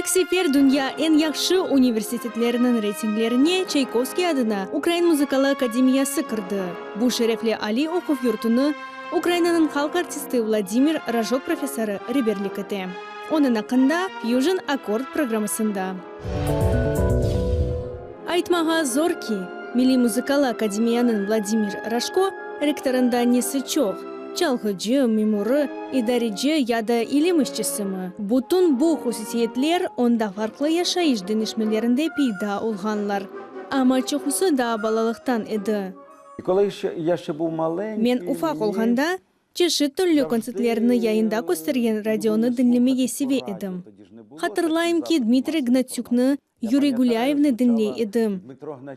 İlk sefer dünya eñ yahşı universitetleriniñ reytinglerine Çaykovskiy adına Ukrain muzıkalı akademiyası kirdi. Bu şerefli aliy oquv yurtunı Ukrainanıñ halq artisti Vladimir Rojok professorı reberlik ete. Onıñ aqqında Fusion Accord programmasında. Aytmağa zor ki, Milliy muzıkalı akademiyanıñ Vladimir Rojko rektorında nesi çoq, çalğıcı, memurı, idareci ya da ilim işçisimi? Bütün bu hususiyetler onda farqlı yaşayış deñişmelerinde peyda olğanlar. Amma çoqusı daa balalıqtan edi. Men ufaq olğanda, çeşit türlü kontsertlerni yayında köstergen radionı diñlemege seve edim. Hatırlayım ki, Dmitriy Gnatükni, Yuriy Gulâyevni diñley edim.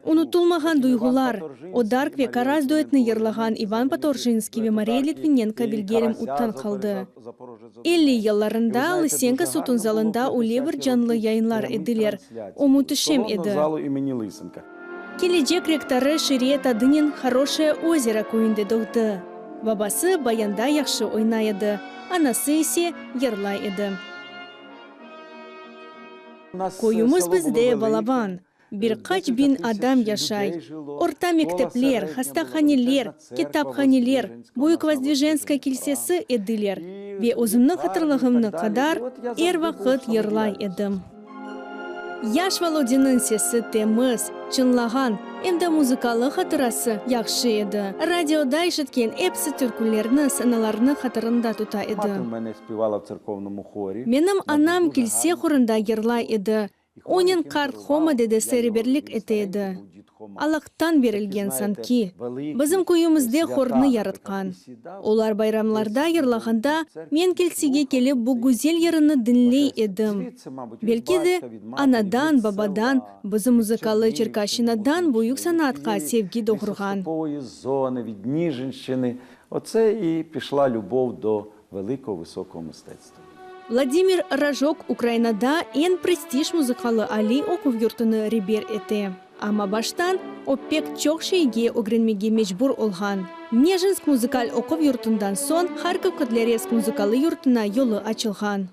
Unutılmağan duyğular, Odark ve Karas duetini yırlağan İvan Potorjinskiy ve Mariya Litvinenko bilgerim uttan qaldı. 50 yıllarında Lısenko sutun zalında öyle bir canlı yayınlar ediler, o müteşem edi. Kelecek rektorı şiiriyet adınen Horoşoye ozero köyünde doğdı. Babası bayanda yahşı oynay edi, anası ise yırlay edi. Köyümiz bizde balaban, bir qaç biñ adam yaşay. Orta mektepler, hastahaneler, kitaphaneler, Büyük Vozdvijenskaya kilsesi ediler ve özümniñ hatırlağımnı qadar er vaqıt yırlay edim. Yaş Volodiniñ sesi temiz, çıñlağan, em de muzıkalı hatırası yahşı edi. Radioda işitken episi türkülerni, sanalarnı hatırında tuta edi. Menim anam kilse horında yırlay edi. Onen qart Homa dedesi reberlik ete edi. Allahtan berilgen sanki. Bizim köyümizde hornı yaratqan. Olar bayramlarda yırlağanda, men kilsege kelip bu güzel yırını diñley edim. Belki de, anadan, babadan, bizim muzıkalı Çerkaşçinadan büyük sanatqa sevgi doğurğan. Vladimir Rojok Ukrainada eñ prestij muzıkalı aliy oquv yurtunı reber ete. Amma baştan o pek çoq şeyge ögrenmege mecbur olğan. Nejinsk muzıkal oquv yurtundan soñ Harkov Kotlârevsk muzıkalı yurtuna yolu açılğan.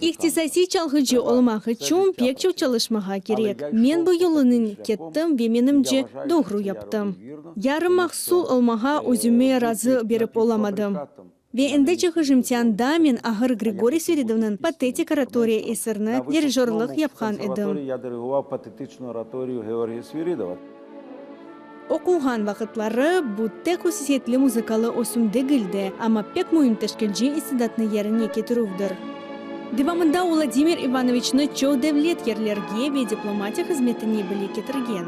İhtisasiy çalğıcı olmaq içün pek çoq çalışmağa kerek. Men bu yolunen kettim ve menimce, doğru yaptım. Yarım mahsul olmağa özüme razı berip olamadım. Ve endi çıqış imtianda men ağır Grigoriy Sviridovnıñ Patetik oratoriya eserini dirijorlıq yapqan edim. Oquğan vaqıtları bu tek hususiyetli muzıkalı ösüm degil de, amma pek müim teşkilci istidatnı yerine ketirüvdir. Devamında Vladimir İvanoviçni çoq devlet yerlerge ve diplomatik hızmetine bile ketirgen.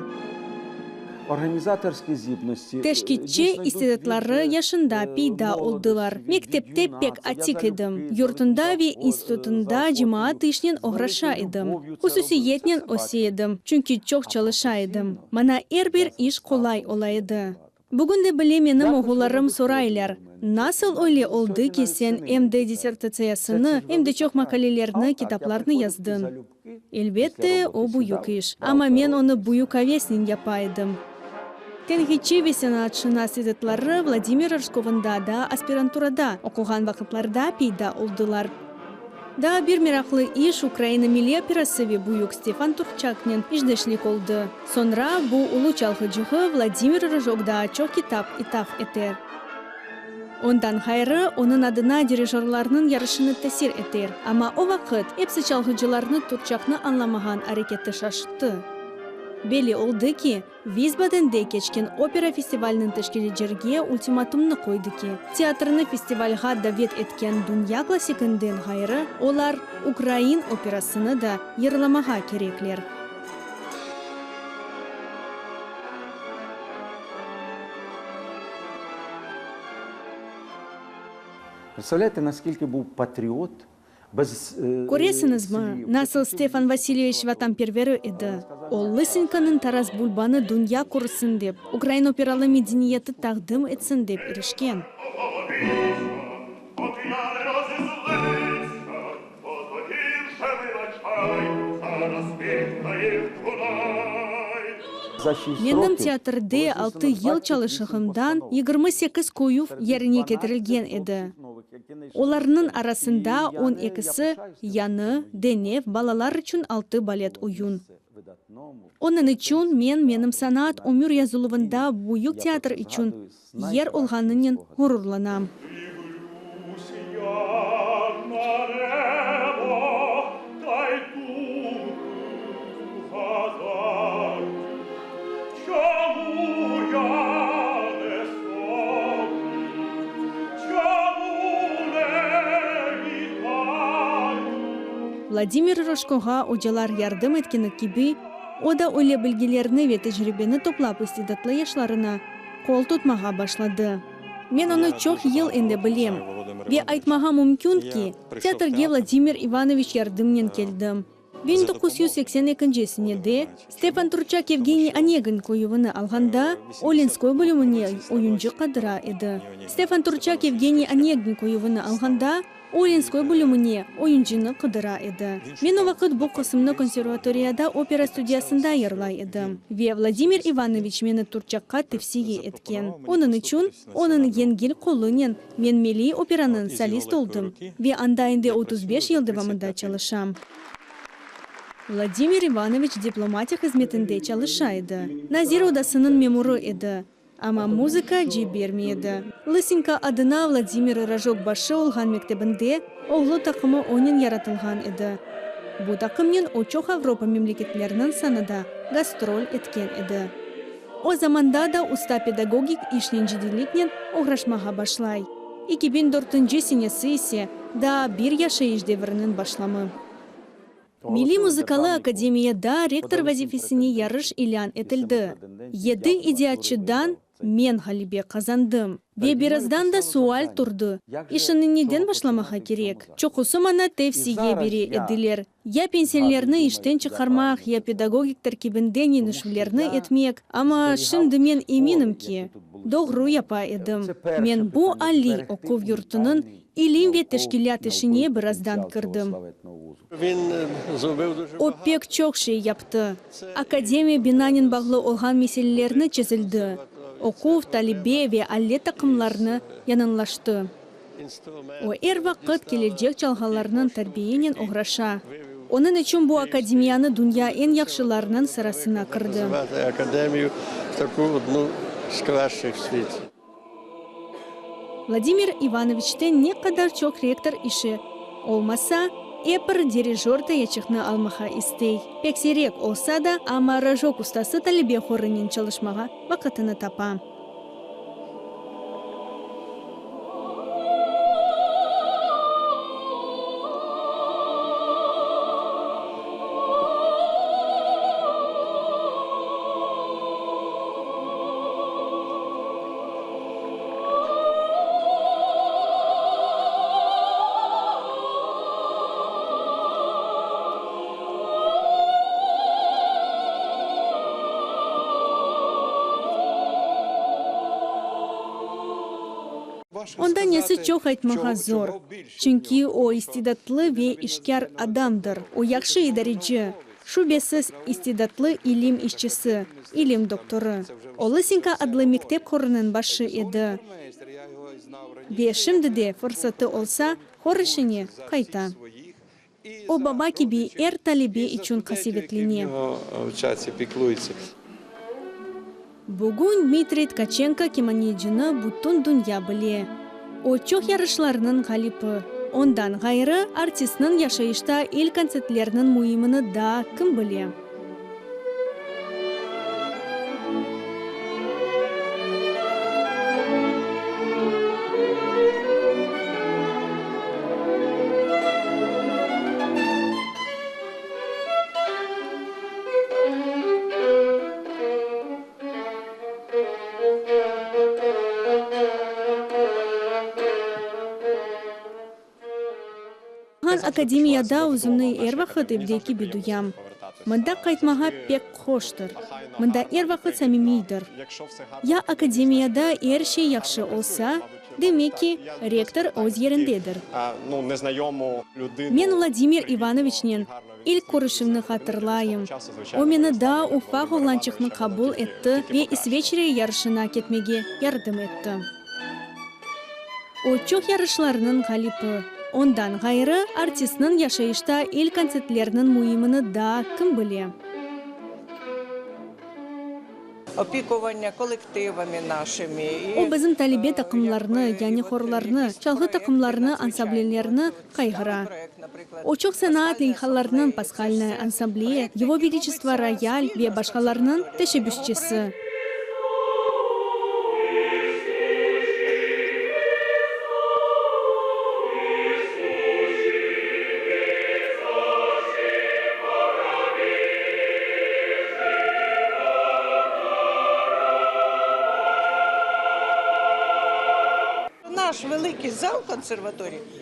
Teşkilçi istidatları yaşında peyda oldılar. Mektepte pek atik edim. Yurtunda ve institutında cemaat işnen oğraşa edim. Hususiyetnen öse edim, çünki çoq çalışa edim. Maña er bir iş qolay ola edi. Bugün de bile menim oğullarım soraylar, Nasıl öyle oldı ki, sen em de dissertatsiyasını, em de çoq maqalelerni, kitaplarnı yazdıñ? Elbette, o büyük iş, amma men onı büyük avesnen yapa edim. Tenqitçi ve senatşınas istidatları Vladimir Rojkovında daa aspiranturada oquğan vaqıtlarda peyda oldılar. Daa bir meraqlı iş Ukraina Milliy operası ve büyük Stefan Turçaknen işdeşlik oldı. Soñra bu ulu çalğıcığı Vladimir Rojok daa çoq kitap ithaf eter. Ondan ğayrı, onıñ adına dirijorlarnıñ yarışını tesir eter. Amma o vaqıt epsi çalğıcılarnı Turçaknı añlamağan areketi şaşırttı. Belli oldı ki, Vizbadende keçken opera festivaliniñ teşkilcilerge ultimatumnı qoydı ki, teatrnı festivalğa davet etken dünya klassikinden ğayrı, olar ukrain operasını da yırlamağa kerekler. Predstavlâyete, naskilki buv patriot, bez Köresiñizmi, nasıl Stefan Vasilyeviç vatanperveri edi. O, Lısenkonıñ Taras Bulbanı dünya körsin dep, ukrain operalı medeniyeti taqdim etsin dep irişken. Menim teatrde altı yıl çalışığımdan 28 qoyuv yerine ketirilgen edi. Olarnıñ arasında on ekisi, yañı, deñev, balalar içün altı balet oyun. Onıñ içün men menim sanat ömür yazıluvında büyük teatr içün yer olğanınen ğururlanam. Vladimir Rojkoğa ocalar yardım etkeni kibi, o da öyle bilgilerni ve tecribeni toplap istidatlı yaşlarına qol tutmağa başladı. Men onı çoq yıl endi bilem ve aytmağa mümkün ki, teatrge Vladimir İvanoviç yardımnen keldim. 1982 senede Stepan Turçak Yevgeniy Onegin qoyuvını alğanda, o Lenskoy bölümine oyuncı qadıra edi. Stefan Turçak Yevgeniy Onegin qoyuvını alğanda, o Lenskoy bölümine oyuncını qıdıra edi. Men o vaqıt bu qısımnı konservatoriyada opera studiyasında yırlay edim ve Vladimir İvanoviç meni Turçakqa tevsiye etken. Onıñ içün, onıñ yengil qolunen men Milliy operanıñ solist oldım ve anda endi 35 yıl devamında çalışam. Vladimir İvanoviç diplomatik hızmetinde çalışa edi, nazir odasınıñ memurı edi, amma muzıka cibermey edi. Lısenko adına Vladimir Rojok başı olğan mektebinde oğlu taqımı onen yaratılğan edi. Bu taqımnen o çoq Avropa memleketleriniñ sanada gastrol etken edi. O zamanda da usta pedagogik işnen ciddiyliknen oğraşmağa başlay. 2004 senesi ise daa bir yaşayış deviriniñ başlamı. Milliy muzıkalı akademiyada rektor vazifesine yarış ilân etildi. Yedi iddiatçıdan men ğalebe qazandım. Ve birazdan da sual turdı, işini neden başlamağa kerek? Çoqusı maña tevsiye bere ediler, ya pensionerlerni işten çıqarmaq, ya pedagogik terkibinde deñişüvlerni etmek, amma şimdi men eminim ki, doğru yapa edim. Men bu aliy oquv yurtunıñ ilim ve teşkilât işine birazdan kirdim. O pek çoq şey yaptı. Akademiya binanen bağlı olğan meselelerni çezildi, oquv, talebe ve alet taqımlarını yañılaştı. O er vaqıt kelecek çalğılarnıñ terbiyenen oğraşa. Onıñ içün bu akademiyanı dünya eñ yahşılarınıñ sırasına kirdi. Vladimir İvanoviçte ne qadar çoq rektor işi olmasa, ep bir dirijör tayaçıqnı almağa istey. Pek siyrek olsa da, amma rojok ustası talebe horınen çalışmağa vaqıtını tapa. Onda nesi çoq aytmağa zor, çünki o istidatlı ve işkâr adamdır, o yahşı idareci, şübesiz, istidatlı ilim işçisi, ilim doktorı. O Lısenko adlı mektep horunıñ başı edi ve şimdi de fırsatı olsa, hor işine qayta. O baba kibi er talebe içün qasevetlene. Bugün Dmitriy Tkaçenko kemanecini bütün dünya bile. O çoq yarışlarnıñ ğalipi. Ondan ğayrı, artistniñ yaşayışta ilk kontsertlerniñ müimini daa kim bile? Han akademiyada özümni er vaqıt evde kibi duyam. Mında qaytmağa pek hoştır. Mında er vaqıt samimiydir. Ya akademiyada er şey yahşı olsa? Demek ki, rektor öz yerindedir. Men Vladimir İvanoviçnen ilk körüşüvni hatırlayım. O meni daa ufaq oğlançıqnı qabul etti ve İsveçre yarışına ketmege yardım etti. O çoq yarışlarnıñ ğalipi. Ondan ğayrı, artistniñ yaşayışta ilk kontsertlerniñ müimini daa kim bile? Opikuvannâ kollektivami naşimi. O bizim talebe taqımlarnı, yani horlarnı, çalğı taqımlarını, ansamblelerni qayğıra. O çoq sanaat leyhalarnıñ, Pashalnaya ansambleya, Yego Veliçestvo royal ve başqalarnıñ teşebbüsçisi.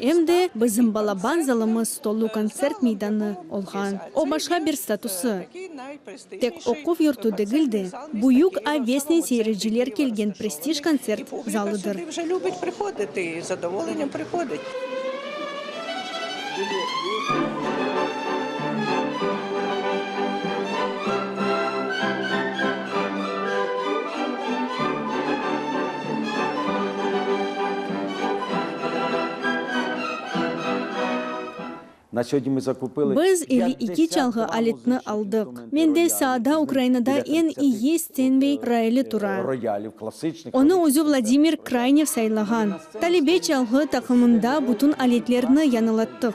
Em de bizim balaban zalımız tolu kontsert meydanı olğan. O başqa bir statusı. Tek oquv yurtu degil de, büyük avesnen seyirciler kelgen prestij kontsert zalıdır. Biz 52 çalğı aletini aldıq. Mende saada Ukrainada eñ iyi Steinway royali tura. Onı özü Vladimir Kraynev saylağan. Talebe çalğı taqımında bütün aletlerni yañılattıq.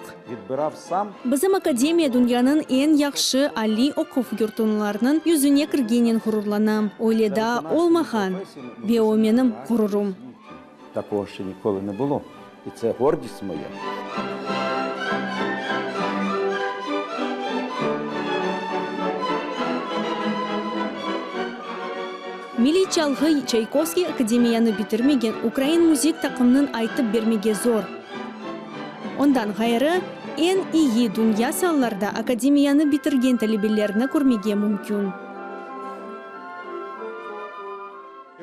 Bizim akademiya dünyanıñ eñ yahşı aliy oquv yurtunlarınıñ yüzüne kirgeninen ğururlanam. Öyle daa olmağan ve o menim ğururım. Takogo şçe nikolı ne bulo. İ tse gordist moya. Milliy çalğı Çaykovskiy akademiyanı bitirmegen ukrain müzik taqımnıñ aytıp bermege zor. Ondan ğayrı, eñ iyi dünya saalarda akademiyanı bitirgen talebelerni körmege mümkün.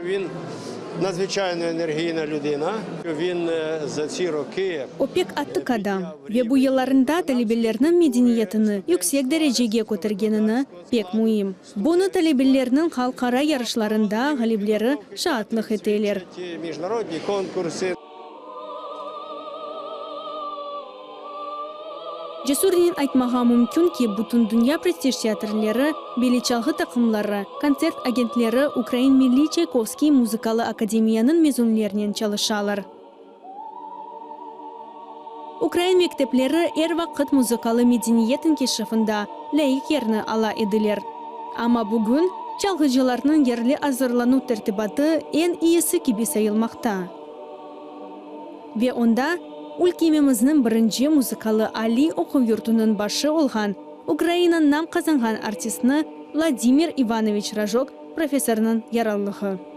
Він надзвичайно енергійна людина. Він за ці роки. O pek atik adam ve bu yıllarında talebelerniñ medeniyetini yüksek derecege kötergenini pek müim. Bunı talebelerniñ halqara yarışlarında ğalipleri şaatlıq eteler. Mijnarodniy konkursi. Cesurnen aytmağa mümkün ki, bütün dünya prestij teatrleri, belli çalğı taqımları, kontsert agentleri Ukrain milliy Çaykovskiy muzıkalı akademiyanıñ mezunlerinen çalışalar. Ukrain mektepleri er vaqıt muzıkalı medeniyet inkişafında lâyıq yerni ala ediler. Amma bugün çalğıcılarnıñ yerli azırlanuv tertibatı eñ iyisi kibi sayılmaqta. Ve onda ülkemimizniñ birinci muzıkalı aliy oquv yurtunıñ başı olğan Ukraina nam qazanğan artistni Vladimir İvanoviç Rojok professornıñ yararlığı.